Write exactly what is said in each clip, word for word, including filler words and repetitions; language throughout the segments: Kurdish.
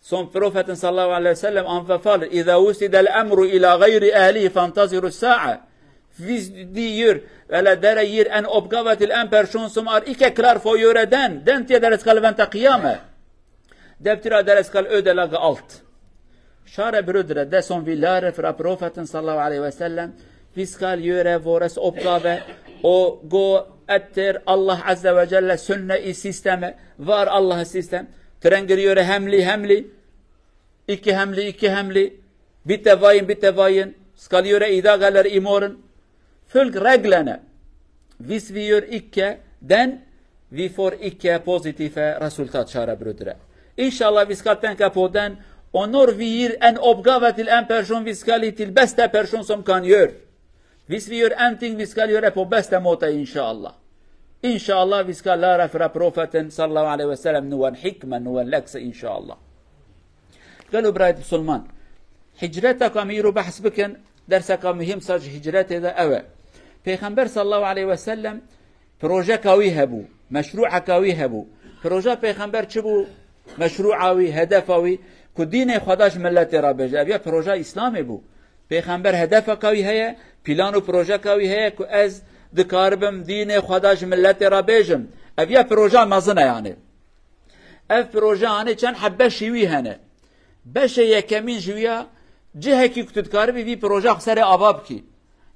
Som Profeten sallallahu aleyhi ve sellem anbefaler: "Iza wusidel emru ila gayri ehlihi fantaziru sa'a." Hvis di yir, vela dere yir en opgavet il en person som ar ikke klar fo yore den, den tie dere skal vente qiyame. Deptira dere skal öde lage alt. Şare brudre, de som vi lare fra Profeten sallallahu aleyhi ve sellem, vi skal yore vores opgave, o go etter Allah azze ve celle sünne i sisteme, var Allah sistem, trengir yore hemli, hemli, iki hemli, iki hemli, bitte vayin, bitte vayin, skal yore ida galer imorin, fölg reglene, vis vi yör ikke den, vi for ikke pozitife resultat şare brudre. İnşallah vi skal tenka poden, onor vi yir en opgavetil en person vi skalitil beste person som kan yör. Vis vi yör en ting vi skal yore po beste mota inşallah. İnşallah vi skal lara fra Profeten sallallahu aleyhi ve sellem nuwen hikme, nuwen lekse inşallah. Gelo birayet Musulman, hicreta ka me îro behs bikin, derseka muhîm ser ji hicretê de ew e. Pêxember sallallahu aleyhi ve sellem projeka wî hebû, meşrûeka wî hebû. Proja Pêxember çi bû? Meşrûa wî, hedefa wî, ku dînê Xweda ji miletê re bêje. Ev ya proja Îslamê bû. Pêxember hedefeka wî heye, plan û projeka wî heye ku ez dikaribim dînê Xweda ji miletê re bêjim. Ev ya proja mezin e yani. Ev proje anê çend heb beşî wî hene. Beşê yekemîn ji wî ya cihekî ku tu dikaribî vî proje xwe serê ava bikî.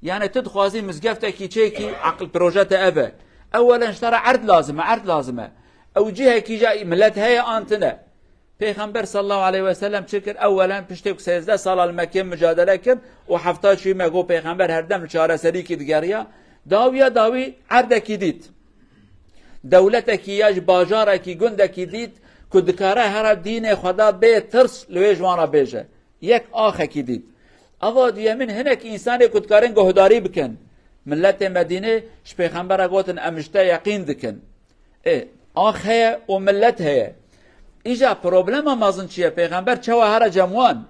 Yani tu dixwazî mizgeftekî çêkî, aqil proje te ev e. Ewelen ji te re erd lazim e, erd lazim e. Ew cihekî ja milet heye an tune. Pêxember sallallahu aleyhi ve sellem çi kir? Ewelen piştê ku sêzdeh sala li Mekkê micadele kir û hefta çûyî me got Pêxember herdem li çareserîkî digeriya. Dawiya dawî erdekî dît. Dewletekî ya ji bajarekî, gundekî dît ku dikare hera dînê Xweda bê tirs li wê ji wan re bêje. Yek axekî dît. Ava duyemîn hinek însanê ku dikarin guhdarî bikin. Miletê Medînê ji Pêxembera gotin, "Em ji te yeqîn dikin." Ê, ax heye û milet heye. Îja problema mezin çi ye? Pêxember çawa here cem wan?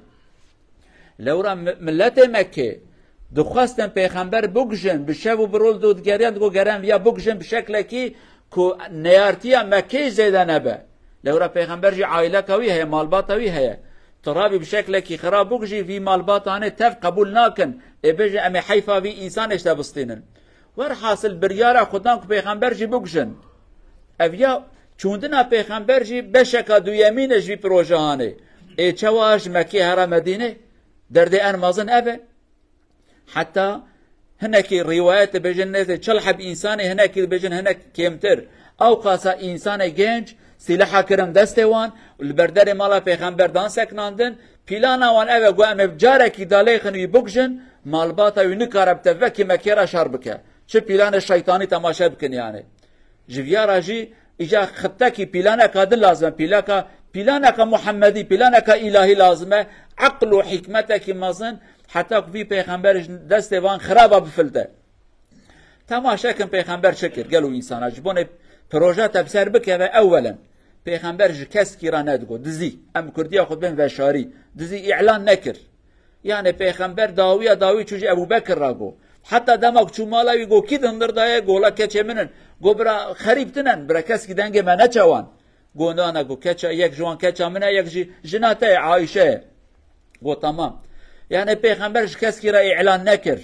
Lewra mi-, miletê Mekkê dixwestin Pêxember bikujin, bi şev û bi rol dû digeriyan, digo geren viya bikujin bi şeklekî ku neyartiya Mekkê zêde nebe. Lewra Pêxember jî aîleka wî heye, malbata wî heye. Tu rabî bi şeklekî xira bikujî, vî malbatanê tev qebûl nakin. Ê bêje em ê heyfa vî însanê ji te bistînin. Werhasil biryara xwe dan ku Pêxember jî bikujin. Ev ya çûndina Pêxember jî beşeka duyemîn e ji vî projehanê. Ê çawa ji Mekkê here Medînê? Derdê en mezin ev e. Heta hinekî rîwayet dibêjin nêzê çil heb însanê, hinekî dibêjin hinek kêmtir. Ewqasa însanê genc sîleha kirin destê wan û li ber derê mala Pêxember dan seknandin. Pîlana wan ev e, got, "Em ê carekî dalêxin wî bikujin, malbata wî nikare bi te vekî Mekkê re şer bike." Çi pîlanê şeytanî temaşe bikin yani. Ji viya re jî îca xittekî pîlaneka din lazim e. Pîlaka, pîlaneka Muhemmedî, pîlaneka îlahî lazim e. Eql û hikmetekî mezin heta ku vî pêxember ji destê van xiraba bifilte. Temaşe kin pêxember çi kir gelo însana. Ji bonê proja te bi ser bikeve ewelen. Pêxember ji keskî re nedigo. Dizî. Em kurdiya xwe bên veşarî. Dizî îlan nekir. Yani Pêxember dawiya dawî çû ji Ebû Bekir re got. Heta dema ku çû mala wî got, "Kî di hundir de ye?" Got, "La keçê min in." Got, "Bira xerîb tinen, bira keskî dengê me neçe wan." Got, "Na, na," got, "keça, yek ji wan keça min e, yek jî jina te ye, Ayşe ye." Got, "Tamam." Yani Pêxember ji keskî re îlan nekir.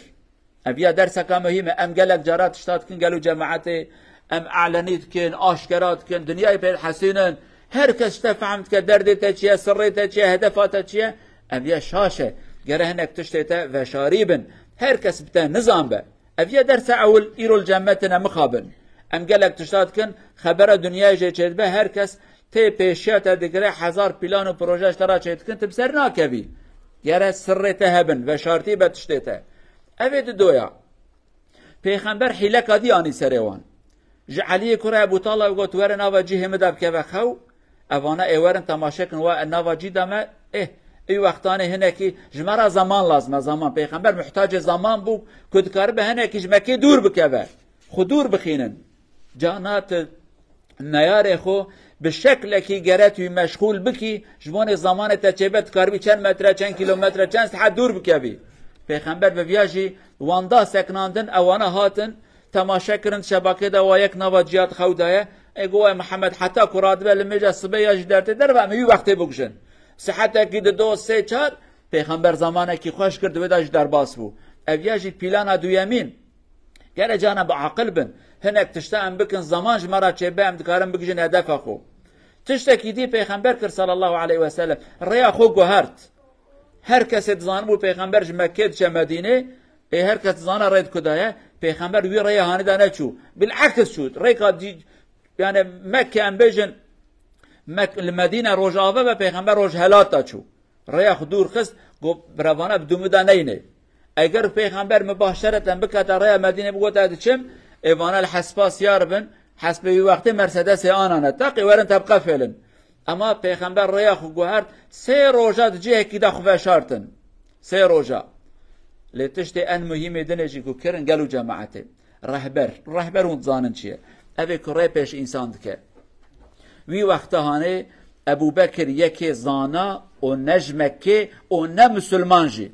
Ev ya derseka muhîm e. Em gelek cara tişta dikin gelo cemaetê. Em elenî dikin, aşkera dikin, dinyayê pê dihesînin. Her kes ji te fehm dike, derdê te çi ye, sirrê te çi ye, hedefa te çi ye. Ev ya şaş e. Gere hinek tiştê te veşarî bin. Her kes bi te nizan be. Ev ya dersa ewil îro li cem me tine mixabin. Em gelek tişta dikin, xebera dinyayê jê çêdibe, her kes tê pêşiya te digire, hezar plan û proje ji te re çêdikin, tu bi ser nakevî. Gere sirrê te hebin, veşartî be tiştê te. Ev ê didoya. Pêxember hîleka dî anî serê wan. Ji Eliyê kurê Ebû Talib got, "Were nava cihê min de bikeve xew." Evana ê werin temaşe kin, wa nava cî de me, eh, ê wextanê hinekî ji me re zeman lazim e, zeman. Pêxember muhtacê zeman bû ku dikaribe hinekî ji Mekkê dûr bikeve. Xwe dûr bixînin. Cana tu neyarê xwe bi şeklekî gere tu wî meşxûl bikî, ji bonê zemanê te çêbe dikaribî çend metre, çend kîlometre, çend saet dûr bikevî. Pêxember bi viya jî wan da seknandin, ewana hatin, temaşe kirin, şebakê de wa yek nava ciya di xew daye. Ê got, "Ey Mihemed, heta ku radibe li mêja sibê ya jî dertê derve, em ê wî wextê bikujin." Sihetekî dido sê çar, pêxember zamanekî xweş kir, di wê de jî derbas bû. Ev ya jî plana duyemîn. Gere cana bi aqil bin. Hinek tişta em bikin, zaman ji me re çêbe, em dikarin bigihîjin hedefa xwe. Tiştekî dî pêxember kir sallallahu aleyhi ve sellem. Rêya xwe guhert. Her kesê dizanibû pêxember ji Mekkê diçe Medînê, ê her kes dizane rê di ku de ye. Pêxember wî rêya hanê de neçû. Bil'eks çû. Rêka dî, yani Mekke em bêjin, Mek-, li Medîne rojava be, pêxember rojhelat de çû. Rêya xwe dûr xist, got, "Birevana bi dûmî de neyne." Eger pêxember mibaşereten bikete rêya Medînê, bigote, "Diçim", ê vana li hespa siyar bin, hespê wî wextê Mercedesê anane, teqî werin te biqefêlin. Ema pêxember rêya xwe guhert, sê roja di cihekî de xwe veşartin. Sê roja. Lê tiştê en muhîmê dinê jî ku kirin, gelo cemaetê. Rehber. Rehber hûn dizanin çi ye? Ev ê ku rê pêş însan dike. Wî wexta hanê Ebû Bekir yekê zana û ne ji Mekkê û ne misilman jî.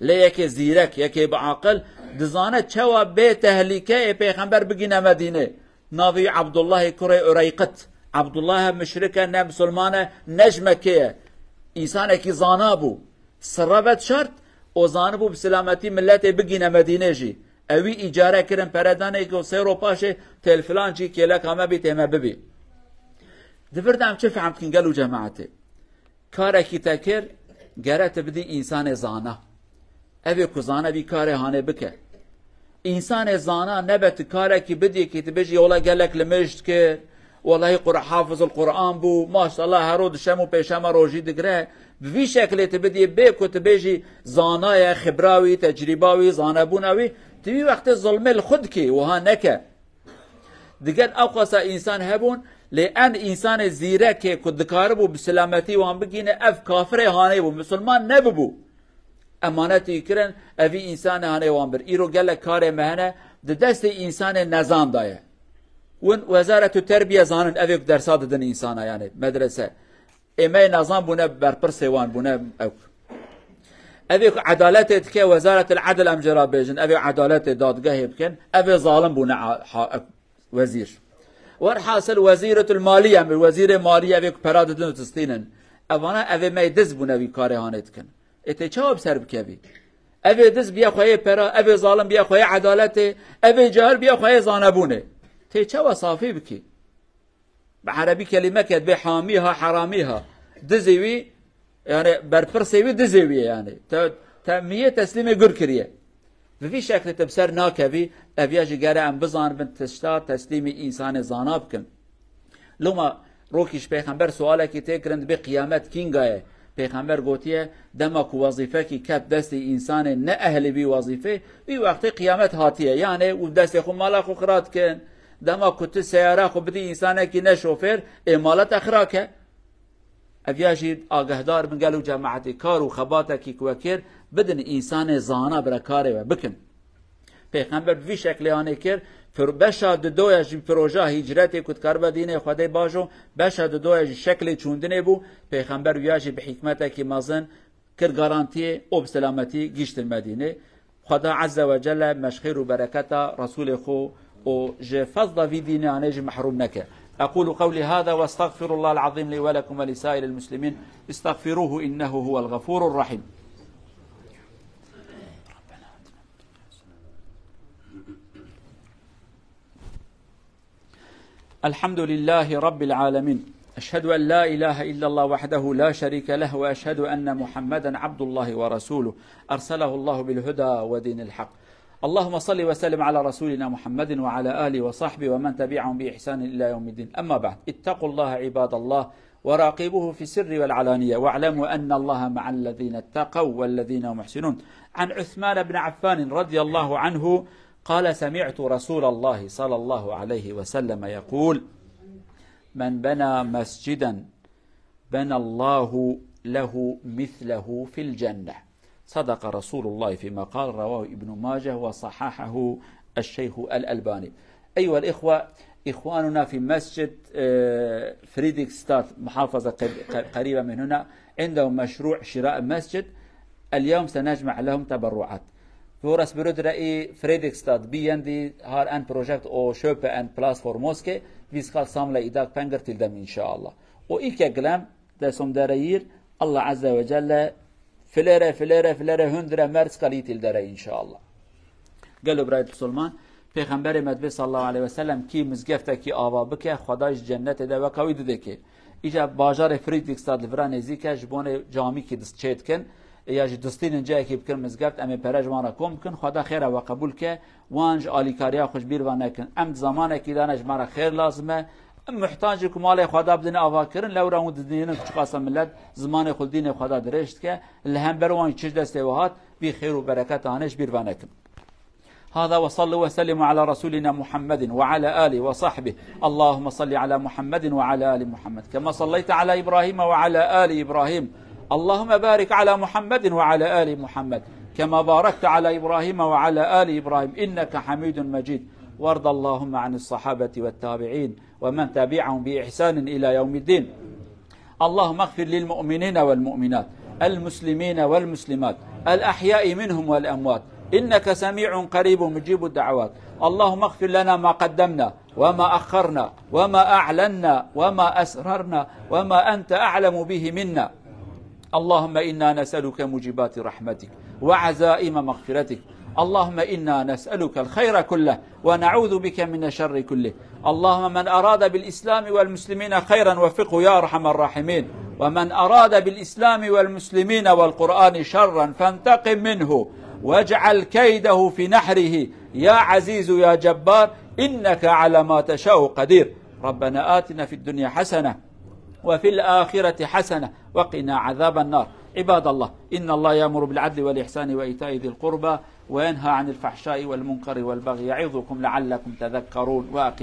Lê yekê zîrek, yekê bi aqil, dizane çawa bê tehlîke ê pêxember bigîne Medînê. Navê wî Abdullahê kurê Ureyqit. Abdullah hem muşrik e, ne misilman e, ne ji Mekkê ye. Însanekî zana bû. Sirre vedişart û zanibû bi silametî miletê bigîne Medînê jî. Ew wî îcare kirin, pere danê ku sê ro paşê têl filan cî kêleka me bî, tê me bibî. Di vir de em çi fehm dikin gelo cemaetê? Karekî te kir, gere tu bidî însanê zana. Ev ê ku zana vî karê hanê bike. Însanê zana nebe tu karekî bidî kî tu bêjî, "Yola gelek li mêj dikir. Welahî Qur-, hafizul Quran bû. Maşallah, hero dişem û pêşema rojî digire." Bi vî şeklê tu bidî, bê ku tu bêjî, zana ye, xibra wî, tecrîba wî, zanebûna wî, tu wî wextê zilmê li xwe dikî, wiha neke. Digel ewqasa însan hebûn, lê en însanê zîrekê ku dikaribû bi silametî wan bigîne, ev kafirê hanê bû, misilman nebibû. Emanetî kirin, evî însanê hanê wan bir. Îro gelek karê me hene, di destê însanê nezan de ye. Win Wezaretû Terbiye zanin, ev ê ku dersa didin însana, yani medrese. Ê me nezan bûne, berpirsê wan bûne ew. Ev ê ku edaletê dike, Wezaretil Edl em jê re bêjin, ev ê edaletê dadgehê bikin, ev ê zalim bûne a-, ha-, wezîr. Werhasil Wezîretul Maliye em, wezîrê maliyê, ev ê ku pera didin û distînin. Evana ev ê me diz bûne, vî karê hanê dikin. Ê tê çawa bi ser bikevî? Ev ê diz biya xweyê pera, ev ê zalim biya xweyê edaletê, ev ê cahil biya xweyê zanebûnê. Tê çawa safî bikî? Bi erebî kelîmek e, dibê hamîha, heramîha. Dizê wî, yani berpirsê wî dizê wî ye yani. Te, te miyê teslîmê gur kiriye. Bi vî şeklê te bi ser nakevî, ev ya jî gere em bizanibin tişta teslîmî însanê zana bikin. Loma rokî ji pêxember sualekî tê kirin, dibê qiyamet kînga ye? Pêxember gotiye, dema ku wezîfekî ket destê însanê ne ehlî vî wezîfê, wî wextê qiyamet hatiye. Yani û destê xwe mala xwe xira dikin. Dema ku tu seyara xwe bidî însanekî ne şofêr, ê mala te xira ke. Ev ya jî agehdar bin gelo cemaetê, kar û xebatekî ku we kir, bidin însanê zana bire karê we bikin. Pêxember bi vî şeklê anê kir, pir-, beşa didoya ji proja hicretê ku dikaribe dînê Xwedê bajo, beşa didoya ji şeklê çûndinê bû, Pêxember wiya jî bi hikmetekî mezin kir garantiyê û bi selametî gihîştin Medînê. Xweda Azze ve Celle me ji xêr û bereketa Resûlê xwe û ji fezla vî dînê anê jî mehrûm neke. أقول قولي هذا وأستغفر الله العظيم لي ولكم ولسائر المسلمين. استغفروه إنه هو الغفور الرحيم. الحمد لله رب العالمين. أشهد أن لا إله إلا الله وحده لا شريك له، وأشهد أن محمدا عبد الله ورسوله، أرسله الله بالهدى ودين الحق. اللهم صل وسلم على رسولنا محمد وعلى آله وصحبه ومن تبعهم بإحسان إلى يوم الدين. أما بعد، اتقوا الله عباد الله، وراقبوه في السر والعلانية، واعلموا أن الله مع الذين اتقوا والذين هم محسنون. عن عثمان بن عفان رضي الله عنه قال: سمعت رسول الله صلى الله عليه وسلم يقول: من بنى مسجدا بنى الله له مثله في الجنة. صدق رسول الله فيما قال، رواه ابن ماجه وصححه الشيخ الألباني. أيها الإخوة، إخواننا في مسجد، آه، فريدريكستاد، محافظة قري-، قريبة من هنا، عندهم مشروع شراء مسجد. اليوم سنجمع لهم تبرعات. Vores birut re'i Fredrikstad, B N D har en projekt o köpe en Platz för Moske, vi skal samla idag pengar till dem inşallah. O ilk eklem, det som dere gir, Allah Azze ve Celle filêre, filêre, filêre hundre merz kalîtil dere inşallah. Gelo birayet Musulman, Pêxemberê me dibê sallallahu aleyhi ve sellem kî mizgeftekî ava bike, Xweda ji cennetê de weka wî didekê. Îca bajarê Friedrichstadt li vira nêzîk e, ji bonê camîkî dist çê dikin, ya jî distînin cihekî bikin mizgeft, em ê pere ji wan re kom bikin, Xweda xêra we qebûl ke, wan ji alîkariya xwe ji bîr ve nekin. Em di zamanekî de ne ji me re xêr lazim e. Em muhtac in ku malê Xweda bidin ava kirin, lewra hûn didînin ku çiqasa millet zimanê xwe li dînê Xweda dirêj dike, li hember wan çi ji destê we hat, vî xêr û bereket anê ji bîr ve nekin. هذا وصلوا وسلموا على رسولنا محمد وعلى آله وصحبه. اللهم صل على محمد وعلى آل محمد كما صليت على إبراهيم وعلى آل إبراهيم. اللهم بارك على محمد وعلى آل محمد كما باركت على إبراهيم وعلى آل إبراهيم إنك حميد مجيد. وارض اللهم عن الصحابة والتابعين ومن تبعهم بإحسان إلى يوم الدين. اللهم اغفر للمؤمنين والمؤمنات، المسلمين والمسلمات، الأحياء منهم والأموات، إنك سميع قريب مجيب الدعوات. اللهم اغفر لنا ما قدمنا وما أخرنا وما أعلنا وما أسررنا وما أنت أعلم به منا. اللهم إنا نسألك موجبات رحمتك وعزائم مغفرتك. اللهم إنا نسألك الخير كله ونعوذ بك من الشر كله. اللهم من أراد بالإسلام والمسلمين خيرا وفقه يا أرحم الراحمين، ومن أراد بالإسلام والمسلمين والقرآن شرا فانتقم منه واجعل كيده في نحره يا عزيز يا جبار، إنك على ما تشاء قدير. ربنا آتنا في الدنيا حسنة وفي الآخرة حسنة وقنا عذاب النار. عباد الله، إن الله يأمر بالعدل والإحسان وإيتاء ذي القربى وينهى عن الفحشاء والمنكر والبغي يعظكم لعلكم تذكرون. وأقم